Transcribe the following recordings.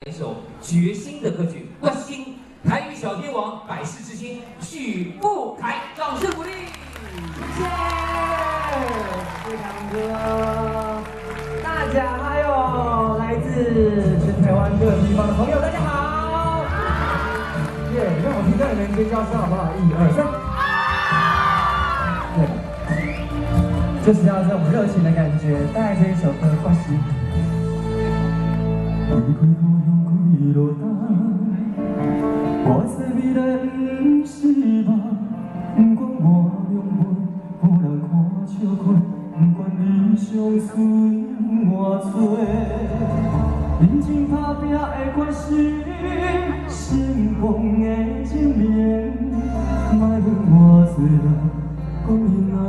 一首决心的歌曲《决心》，台语小天王百事之星许富凯，掌声鼓励。谢谢，谢谢堂哥，大家还有来自全台湾各地方的朋友，大家好。耶，让我听到你们尖叫声好不好？一二三。对，就是要这种热情的感觉，带来这一首歌《决心》。离开故乡几落冬，我知未来不是梦，不管我狼狈，予人看笑话，不管理想存偌济，认真打拼的决心，成功的证明，莫问偌济人讲伊若话，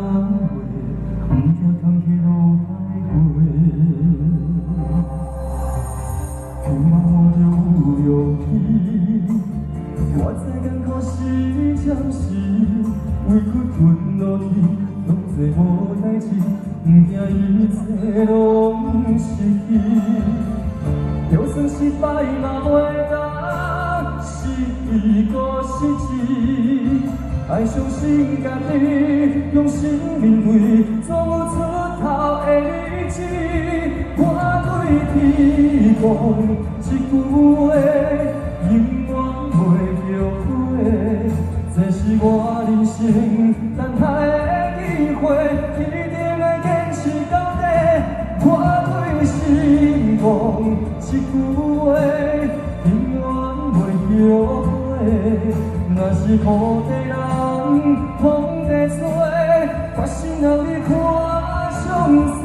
毋惊空气路歹过。希望我就有勇气，我知艰苦是暂时，委屈吞落去，当作无代志，毋惊一切拢失去。就算失败嘛袂当失意阁失志，爱相信家己，用心面对，总有出头的日子。我对天讲一句话，永远袂后悔。这是我人生等待的机会，一定爱坚持到底。我对心讲一句话，永远袂后悔。若是苦地人，风地吹，决心予你看详细。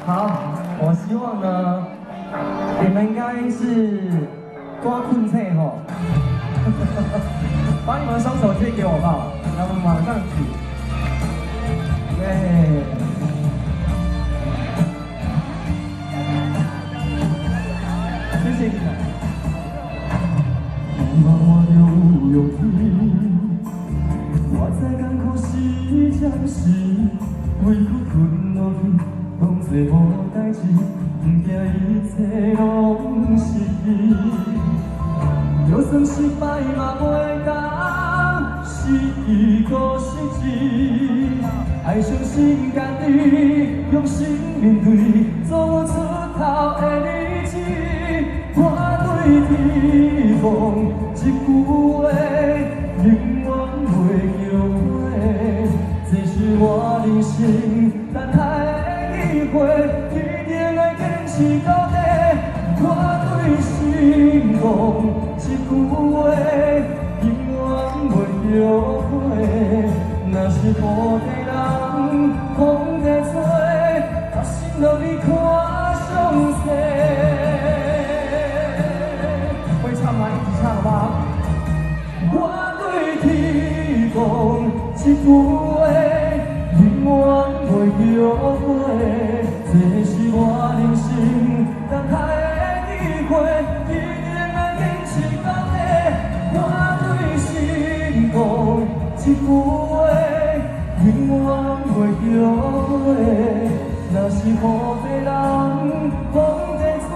好，我希望呢，你们应该是多困醒吼，把你们的双手借给我吧，让我们马上举，耶！谢谢你们。希望我就有勇气，我知艰苦是暂时，委屈吞落去。当作无代志，毋惊一切拢失去。就算失败嘛袂当失意阁失志，爱相信家己，用心面对，总有出头的日子。我对天讲一句话，永远袂后悔。这是我人生等待的机会，一定爱坚持到底。我对心讲一句话，永远袂后悔。若是苦地人，风地吹，决心予你看详细。会唱吗？一起唱好不好？我对天讲一句话，永远袂后悔。这是我人生等待的机会，一定爱坚持到底。我对心讲一句话，永远袂后悔。若是苦地人，风地吹，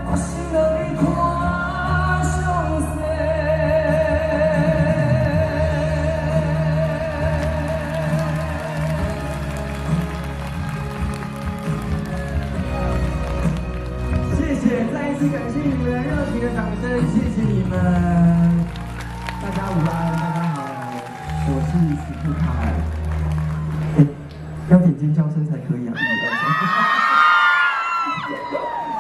决心予你看详细。谢谢，再一次感谢你们热情的掌声，谢谢你们。大家午安，大家好，我是许富凯。要点尖叫声才可以啊！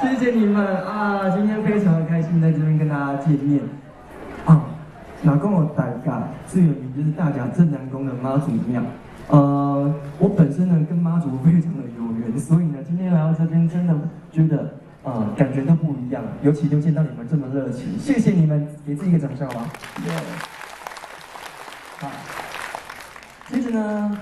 谢谢你们啊，今天非常的开心在这边跟大家见面啊。若讲我大甲最有名就是大甲镇澜宫的妈祖庙。我本身呢跟妈祖非常的有缘，所以呢今天来到这边真的觉得感觉都不一样，尤其就见到你们这么热情，谢谢你们，给自己一个掌声好吗？好，接着呢，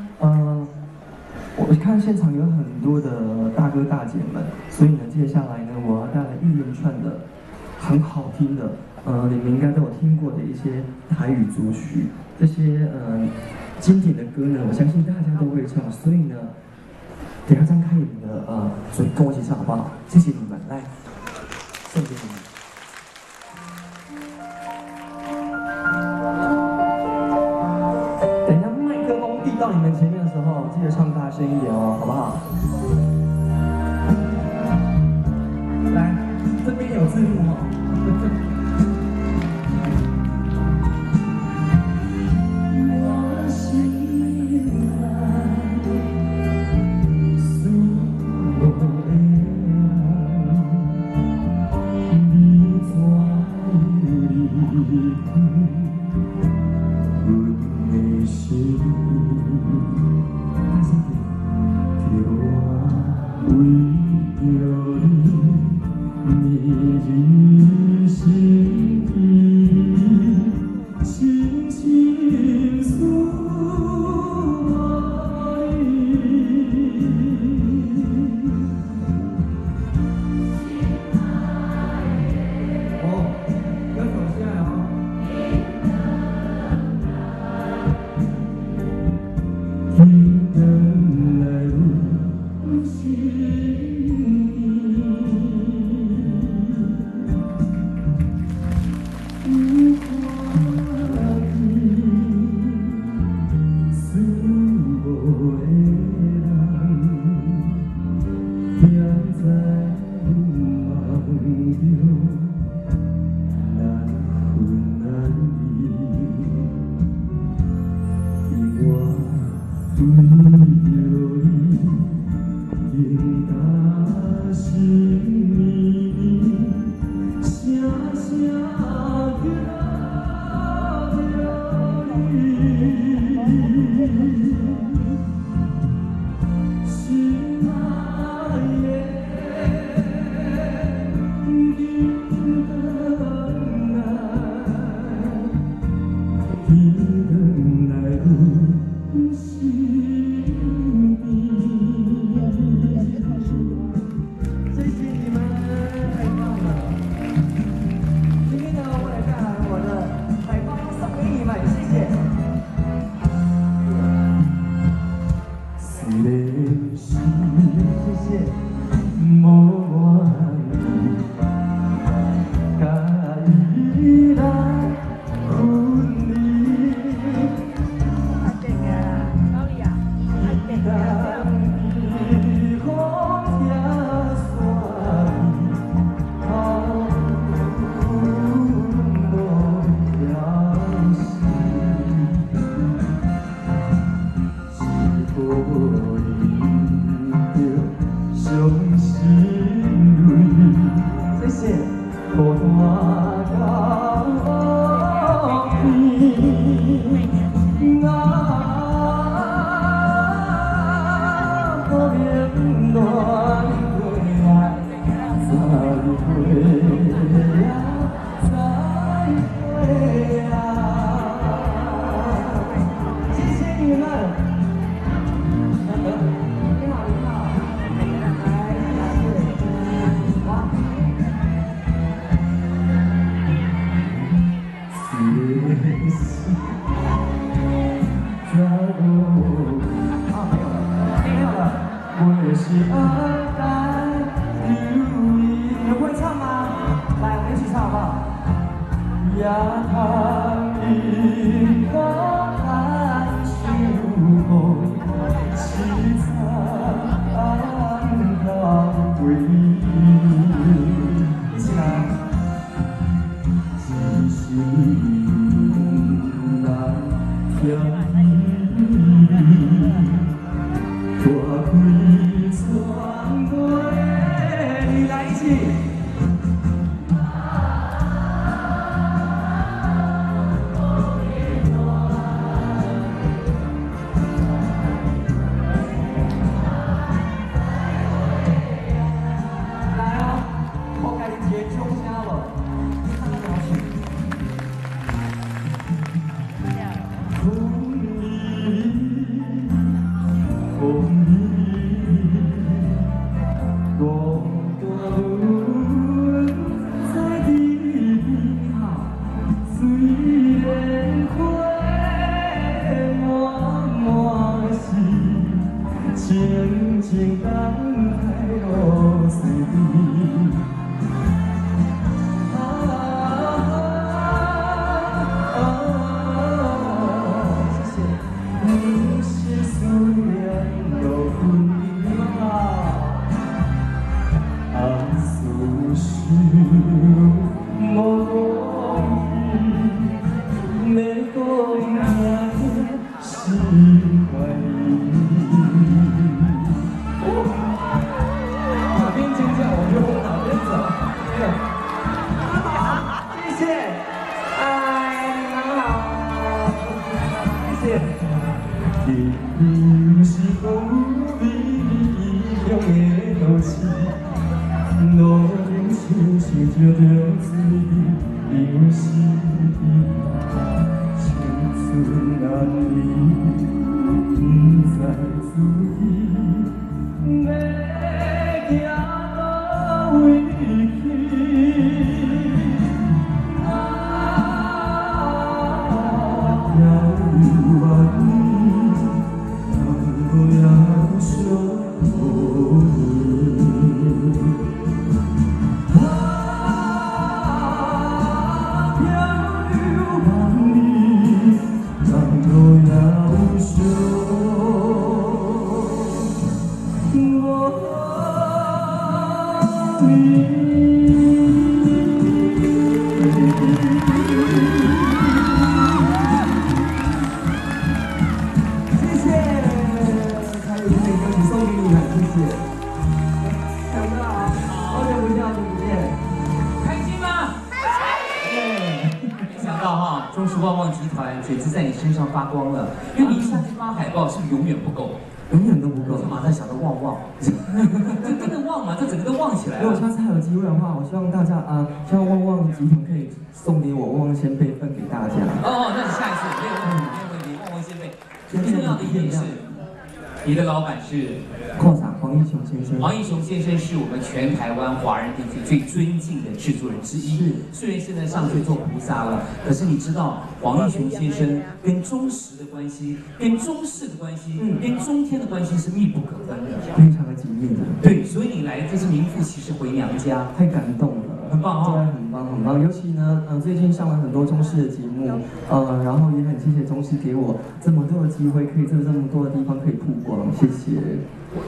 我看现场有很多的大哥大姐们，所以呢，接下来呢，我要带来一连串的很好听的，你们应该都有听过的一些台语组曲，这些經典的歌呢，我相信大家都會唱，所以呢，等下張開你們的嘴，跟我一起唱好不好？謝謝你們，來，送給你們。等一下麥克風遞到你們前面的時候，記得唱大聲一點哦，好不好？來，這邊有字幕哦。就是讲有你异乡的都市，路顶亲像石中水滴，因为是青春难离，不知自己欲行佗位去。啊，漂流万里，人路也有相逢。啊，漂流万里，人路也有相逢。谢谢，还有这首歌曲送给你们，谢谢。强哥好，好久不见，好久不见。开心吗？开心。没想到哈，中视旺旺集团简直在你身上发光了，因为你一下去发海报，是不是永远不够？永远都不够我就。马上想到旺旺，这真的旺嘛？这整个都旺起来如果了。下次还有机会的话，我希望大家啊，希望旺旺集团可以送给我旺旺仙贝分给大家。哦，那是下一次，没有问题，没有问题。旺旺仙贝，最重要的一点是，你的老板是阔洒黄义雄先生，黄义雄先生，是我们全台湾华人地区最尊敬的制作人之一。是虽然现在上去做菩萨了，可是你知道黄义雄先生跟中时的关系、跟中视的关系、跟中天的关系是密不可分的。非常的紧密的，对，所以你来这是名副其实回娘家。太感动了。很棒哦对，很棒很棒。尤其呢，最近上了很多中视的节目，然后也很谢谢中视给我这么多的机会，可以在这么多的地方可以曝光，谢谢。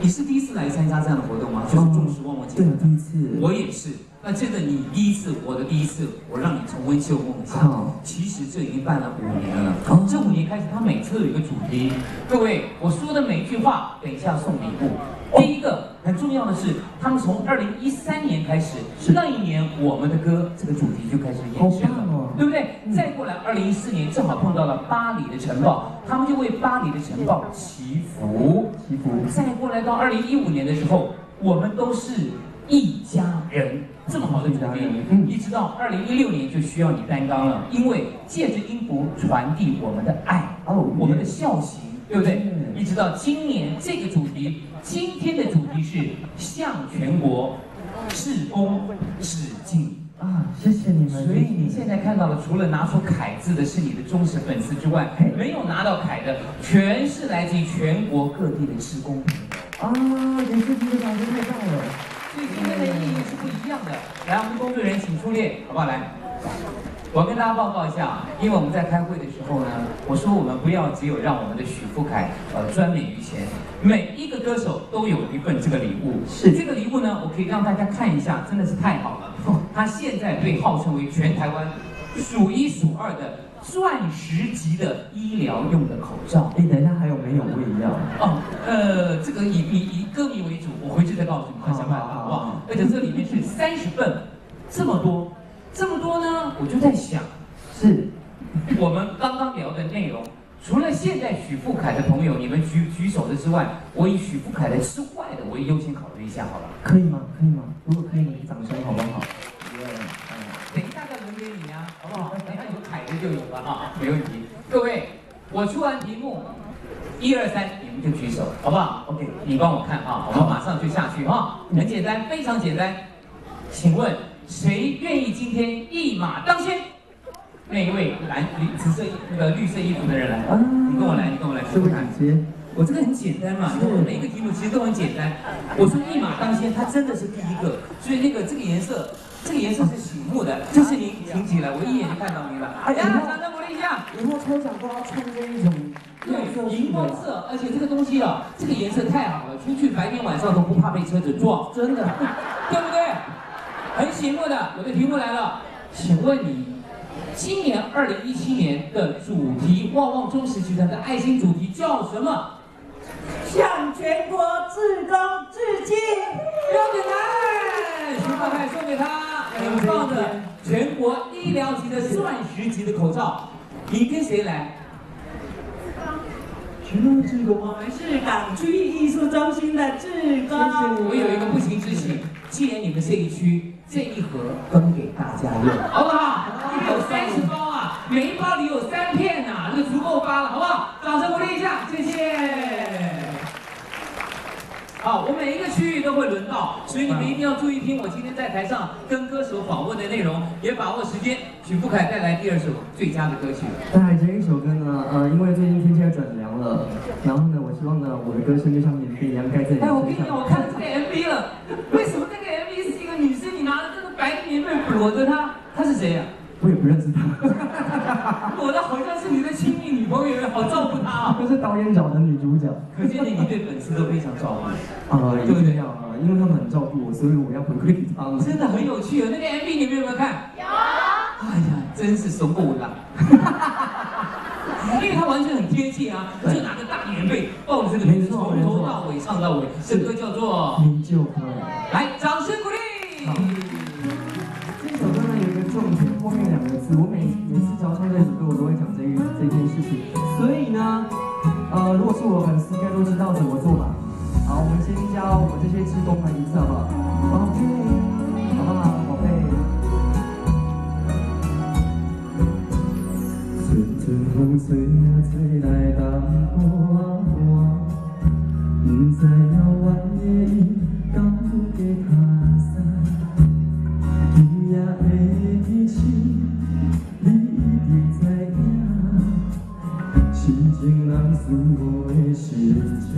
你是第一次来参加这样的活动吗？就是中时旺旺节对目。，第一次。我也是。那这个你第一次，我的第一次，我让你重温旧梦一下。好。其实这已经办了五年了。哦这5年开始，他每次都有一个主题。各位，我说的每一句话，等一下送礼物。第一个很重要的是，他们从2013年开始，那一年我们的歌这个主题就开始延伸了，好棒哦对不对？再过来，2014年正好碰到了巴黎的晨报，他们就为巴黎的晨报祈福。祈福。再过来到2015年的时候，我们都是一家人，这么好的主一家题人，一直到2016年就需要你担纲了，因为借着音符传递我们的爱，我们的孝行，对不对？一直到今年这个主题，今天的主题是向全国志工致敬。啊，谢谢你们。所以你现在看到的，除了拿出凯字的是你的忠实粉丝之外，没有拿到凯的，全是来自于全国各地的志工朋友。啊，给自己的掌声，太棒了！所以今天的意义是不一样的。来，我们工作人员请出列，好不好？来，我要跟大家报告一下，因为我们在开会的时候呢，我说我们不要只有让我们的许富凯专美于前，每一个歌手都有一份这个礼物。是这个礼物呢，我可以让大家看一下，真的是太好了。他现在被号称为全台湾数一数二的钻石级的医疗用的口罩。哎，等一下还有没有？我也要。哦，这个以歌迷为主，我回去再告诉你们，想办法好不好？而且这里面是30份，这么多，这么多呢，我就在想，是我们刚刚聊的内容，除了现在许富凯的朋友你们举手的之外，我以许富凯的之外的，我也优先考虑一下好了。可以吗？可以吗？如果可以，你掌声好不好？等一下再轮给你啊，好不好？等一下有凯的就有了哈，没问题。各位，我出完题目，1、2、3，你们就举手，好不好？OK，你帮我看啊，我们马上就下去哈，很简单，非常简单。请问谁愿意今天一马当先？那一位蓝、绿、紫色、那个绿色衣服的人来，你跟我来，你跟我来，这位姐姐。我这个很简单嘛，我每一个题目其实都很简单。我说一马当先，他真的是第一个，所以那个这个颜色，这个颜色是醒目的，就是您挺起来，我一眼就看到您了。哎呀，掌声鼓励一下！以后抽奖都要穿这一种对，荧光色，而且这个东西啊，这个颜色太好了，出去白天晚上都不怕被车子撞，真的，对不对？很醒目的。我的题目来了，请问你，今年2017年的主题，旺旺中时集团的爱心主题叫什么？向全国志工致敬。标准答案，徐富凯送给他很棒的全国医疗级的钻石级的口罩。你跟谁来？志工。我們是港區藝術中心的志工。我有一個不情之請，既然你們這一區這一盒分給大家用，好不好？有30包啊，每一包裡有3片啊，這個足夠發了，好不好？掌聲鼓勵一下，謝謝。好，我每一個區域都會輪到，所以你們一定要注意聽我今天在台上跟歌手訪問的內容，也把握時間。許富凱帶來第二首最佳的歌曲。帶來這一首歌呢，因為最近天氣要轉涼了，然後呢，我希望呢，我的歌聲就像棉被一樣蓋在你身上。哎，我跟你講，我看了這個 MV 了，為什麼那個 MV 是一個女生，你拿着這個白的棉被裹着她，她是誰呀？我也不認識她。裹得好像是你的親密女朋友，好照顧她啊。這是導演找的女主角。可見你對粉絲都非常照顧。啊，對不對啊？因為他們很照顧我，所以我要回饋給他們。真的很有趣啊！那個 MV 你們有沒有看？有。哎呀，真是慫過啦！因為他完全很貼切啊，就拿個大棉被抱着這個女生，從頭到尾唱到尾。這歌叫做《明就可》。來，掌聲鼓勵。這首歌呢有一個重點，後面兩個字，我每次只要唱這首歌，我都會講這件事情。所以呢，如果是我的粉絲，應該都知道怎麼做吧？好，我們先教我們這些志工們一次，好不好？寶貝，好不好？寶貝。陣陣風吹啊吹來東半半，不知遙遠的伊敢有加跤衫。今夜的天色，你一定知影，痴情男思我的心情，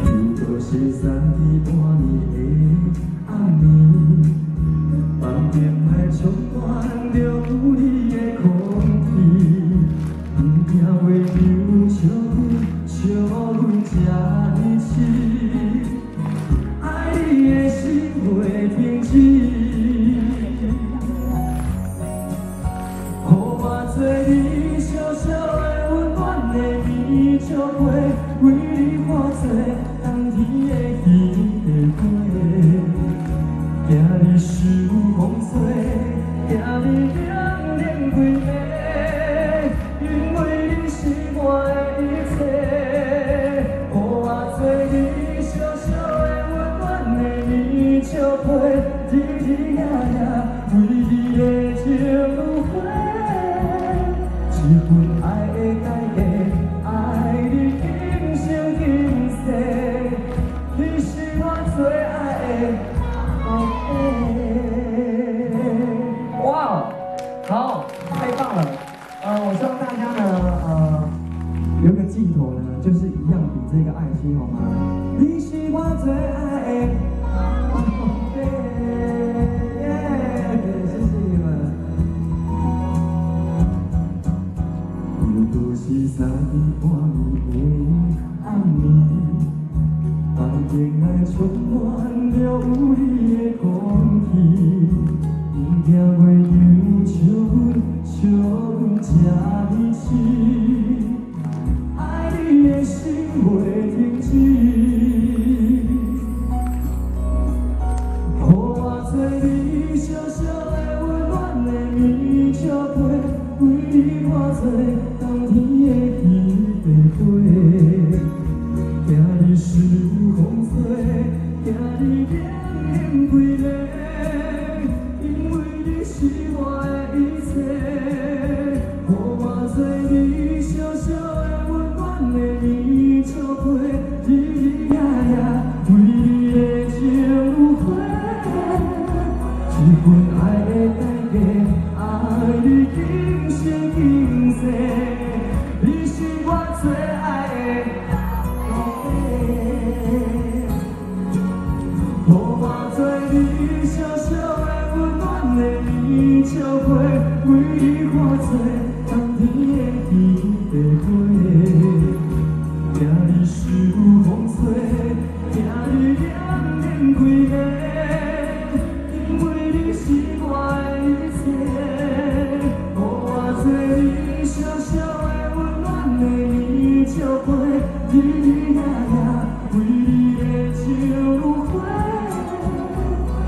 又搁是三更半暝的暗暝，房顶内充满着有你的空氣。不驚月亮笑阮，笑阮這呢痴，愛你的心袂停止。予我做你小小的溫暖的棉笑被，為你化做冬天的彼個花，驚你受風吹，驚你冷冷規暝，因為你是我的一切。予我做你小小的溫暖的棉笑被，日日夜夜為你的情如火。這份愛的代價，愛你今生今世，你是我最愛的寶貝。哇，好，太棒了！我希望大家呢，有一個鏡頭呢，就是一樣比這個愛心，好嗎？你是我最愛的寶貝，謝謝你們。又搁是三更半暝的暗暝，房間內充滿著有你的空氣，不驚月亮笑阮，笑阮這呢痴，愛你的心袂停止。予我做你小小的溫暖的棉笑被，為你化做冬天的彼個花，驚你受風吹，驚你冷冷規暝，因為你是我的一切。予我做你小小的溫暖的棉笑被，日日夜夜為你的情如火。這份愛的代價，愛你今生今世，你是我最愛的寶貝。予我做你小小的溫暖的棉笑被，為你化做冬天的彼個花，驚你受風吹，驚你冷冷規暝，因為你是我的一切。予我做你小小的溫暖的棉笑被，日日夜夜為你的情如火。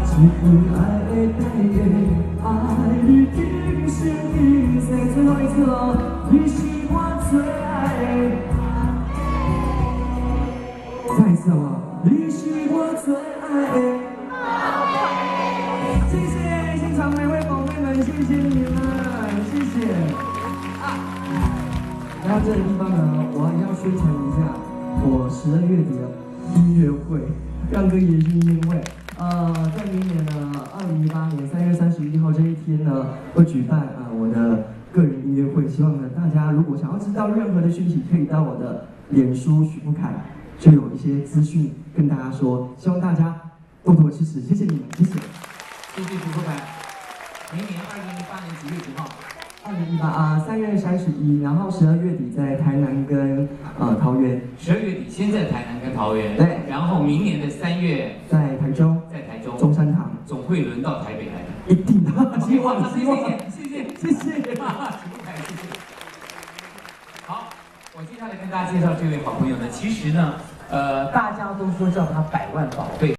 這份愛的代價，愛你今生今世，最後一次囉，你是我最愛的。再一次好不好？你是我最愛的。謝謝現場每位寶貝們，謝謝你們，謝謝。啊，然後這個地方呢，我要宣傳一下我12月底的音樂會，讓哥也是音樂會。在明年呢，2018年3月31號這一天呢，會舉辦啊我的個人音樂會。希望呢大家如果想要知道任何的訊息，可以到我的臉書許富凱，就有一些資訊跟大家說。希望大家多多支持，謝謝你們，謝謝。謝謝許富凱。明年2018年幾月幾號？2018啊，3月31，然後12月底在台南跟桃園。 12月底先在台南跟桃園，對，然後明年的3月在台中，在台中中山堂，總會輪到台北來的。一定的，希望希望，謝謝謝謝，許富凱，謝謝。好，我接下來跟大家介紹這位好朋友呢，其實呢，大家都說叫他百萬寶貝。